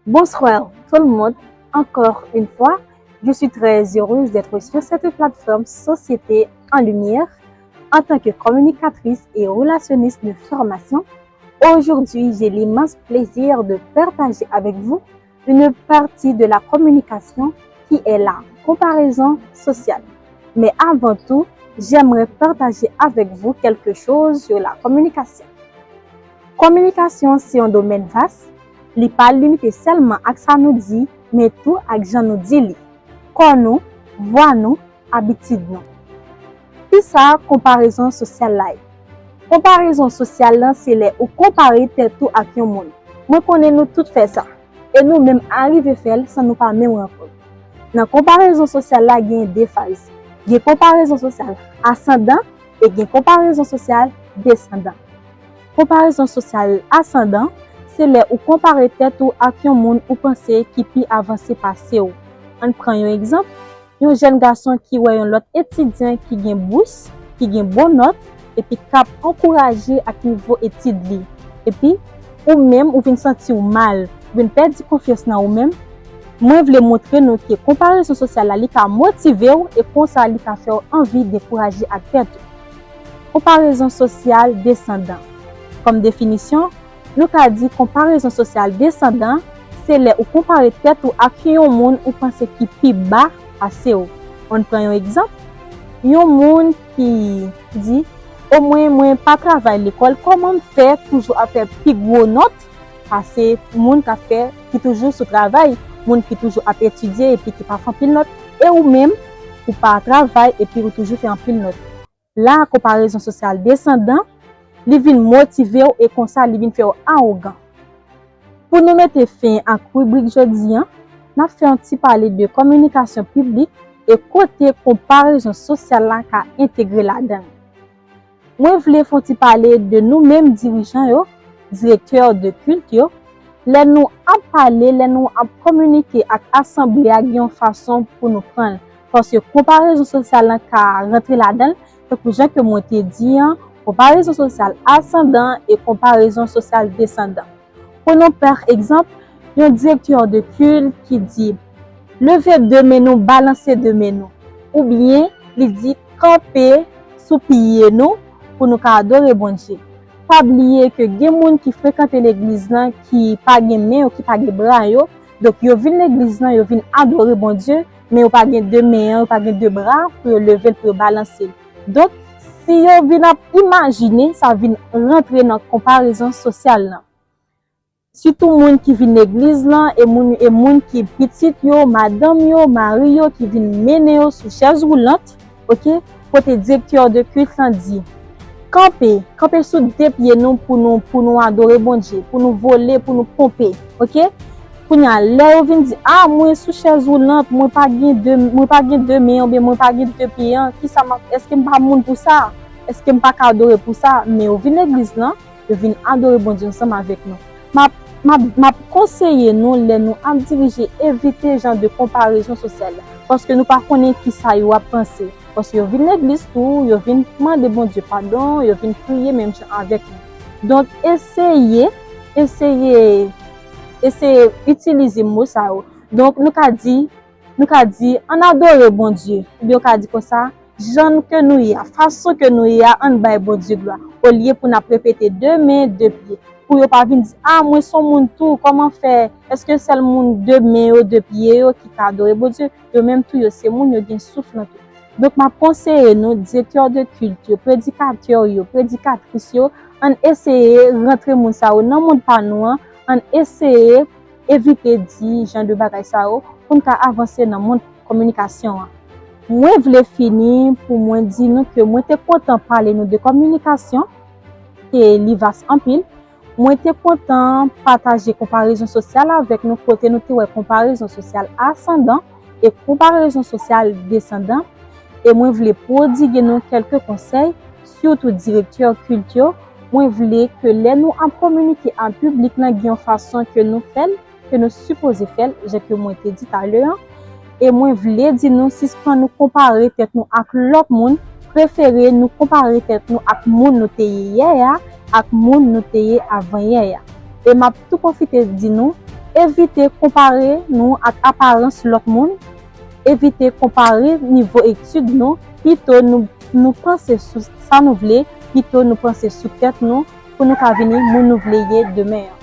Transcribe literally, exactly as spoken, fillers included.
Bonsoir tout le monde. Encore une fois, je suis très heureuse d'être sur cette plateforme Société en Lumière en tant que communicatrice et relationniste de formation. Aujourd'hui, j'ai l'immense plaisir de partager avec vous une partie de la communication qui est la comparaison sociale. Mais avant tout, j'aimerais partager avec vous quelque chose sur la communication. Kominikasyon se yon domèn vas, li pa limite sèlman ak sa nou di, men tou ak jan nou di li, kò nou, vwa nou, abitid nou. Kisa konparezon sosyal la ye? Konparezon sosyal la se lè ou konpare tèt ou ak yon moun. Mwen konnen nou tout fè sa, e nou menm arive fè l san nou pa menm rann kont. Nan konparezon sosyal la genyen de faz. Gen konparezon sosyal asandan e gen konparezon sosyal desandan. Konparezon sosyal asandan se lè ou konpare tèt ou ak yon moun ou panse ki pi avanse pase w. Ann pran yon egzanp, yon jèn gason ki wè yon lòt etidyan ki gen bous, ki gen bon nòt, epi k ap ankouraje ak nivo etid li. Epi, ou menm, ou vin santi w mal, ou vin pèdi konfyans nan ou menm. Mwen vle montre nou ke konparezon sosyal la, li ka motive w e konsa li ka fè w anvi dekouraje ak tèt ou. Konparezon sosyal desandan. Kòm definisyon, nou ka di konparezon sosyal desandan se lè ou konpare tèt ou ak yon moun ou panse ki pi ba pase w. Ann pran yon egzanp, yon moun ki di, omwen mwen pa travay lekòl, kòman m fè toujou ap fè pi gwo nòt pase moun k ap fè, ki toujou sou travay, moun ki toujou ap etidye epi ki pa fè anpil nòt, e ou menm, ou pa travay epi ou toujou fè anpil nòt. La, konparezon sosyal desandan, li vin motive w e konsa li vin fè w awogan. Pou nou mete fen ak ribrik jodi a, n ap fè yon ti pale de kominikasyon piblik e kote konparezon sosyal la ka entegre ladan l. Mwen vle fè yon ti pale de nou menm dirijan yo, direktè de kilt yo. Lè nou ap pale, lè nou ap kominike ak asanble a, gen yon fason pou nou pran l. Paske konparezon sosyal la ka rantre ladan l, tankou jan ke mwen te di an, konparezon sosyal asandan e konparezon sosyal desandan. Pran pa egzanp, yon direktè de kilt ki di, leve de men nou, balanse de men nou. Oubyen, li di, kanpe sou pye nou pou nou ka adore Bondye. Pa bliye ke gen moun ki frekante legliz lan ki pa gen men yo, ki pa gen bra yo. Donk, yo vin legliz lan, yo vin adore Bondye, men yo pa gen de men an, yo pa gen de bra pou yo leve l, pou yo balanse l. Donk, si yo vin ap imajine, sa vin rantre nan konparezon sosyal lan. Sitou moun ki vin legliz lan, e moun, e moun ki pitit yo, madanm yo, mari yo, ki vin mennen yo sou chèz woulant, oke, kote direktè de kilt lan di, kanpe, kanpe sou de pye nou pou nou, pou nou adore Bondye, pou nou vole, pou nou ponpe, oke? Kounye a, lè yo vin di, a, mwen sou chèz woulant, mwen pa gen de, mwen pa gen de men, oubyen mwen pa gen de pye an, kisa m ap, èske m pa moun pou sa? Èske m pa ka adore pou sa? Men yo vin legliz lan, yo vin adore Bondye ansanm avèk nou. M ap, m ap, m ap konseye nou, lè nou ap dirije, evite jan de konparezon sosyal la, paske nou pa konnen kisa yo ap panse. Paske yo vin legliz tou, yo vin mande Bondye padon, yo vin priye menm jan avèk nou. Donk, eseye, eseye, eseye itilize mo sa yo. Donk, nou ka di, nou ka di, ann adore Bondye, oubyen yo ka di konsa, jan ke nou ye a, fason ke nou ye a, ann bay Bondye glwa. Olye pou n ap repete de men, de pye. Pou yo pa vin di, a, mwen se yon moun tou, kòman fè? Èske sèl moun de men yo, de pye yo ki ka adore Bondye? Yo menm tou, yo se moun, yo gen souf nan tou. Donk, m ap konseye nou, direktè de kilt yo, predikatè yo, predikatris yo, ann eseye rantre moun sa yo nan mond pa nou an, ann eseye evite di jan de bagay sa yo pou n ka avanse nan mond kominikasyon an. Mwen vle fini pou mwen di nou ke mwen te kontan pale nou de kominikasyon, ke li vas anpil. Mwen te kontan pataje konparezon sosyal avèk nou, kote nou te wè konparezon sosyal asandan e konparezon sosyal desandan. E mwen vle pwodige nou kèlke konsèy, sitou direktè kilt yo. Mwen vle ke lè nou ap kominike ak piblik lan, gen yon fason ke nou fè l, ke nou sipoze fè l, jan ke mwen te di talè an. E mwen vle di nou, sispann nou konpare tèt nou ak lòt moun, prefere nou konpare tèt nou ak moun nou te ye yè a, ak moun nou te ye avan yè a. E m ap tou pwofite di nou, Evite konpare nou ak aparans lòt moun. Evite konpare nivo etid nou. Pito nou, nou panse sou sa nou vle, pito nou panse sou tèt nou pou nou ka vini moun nou vle ye demen an.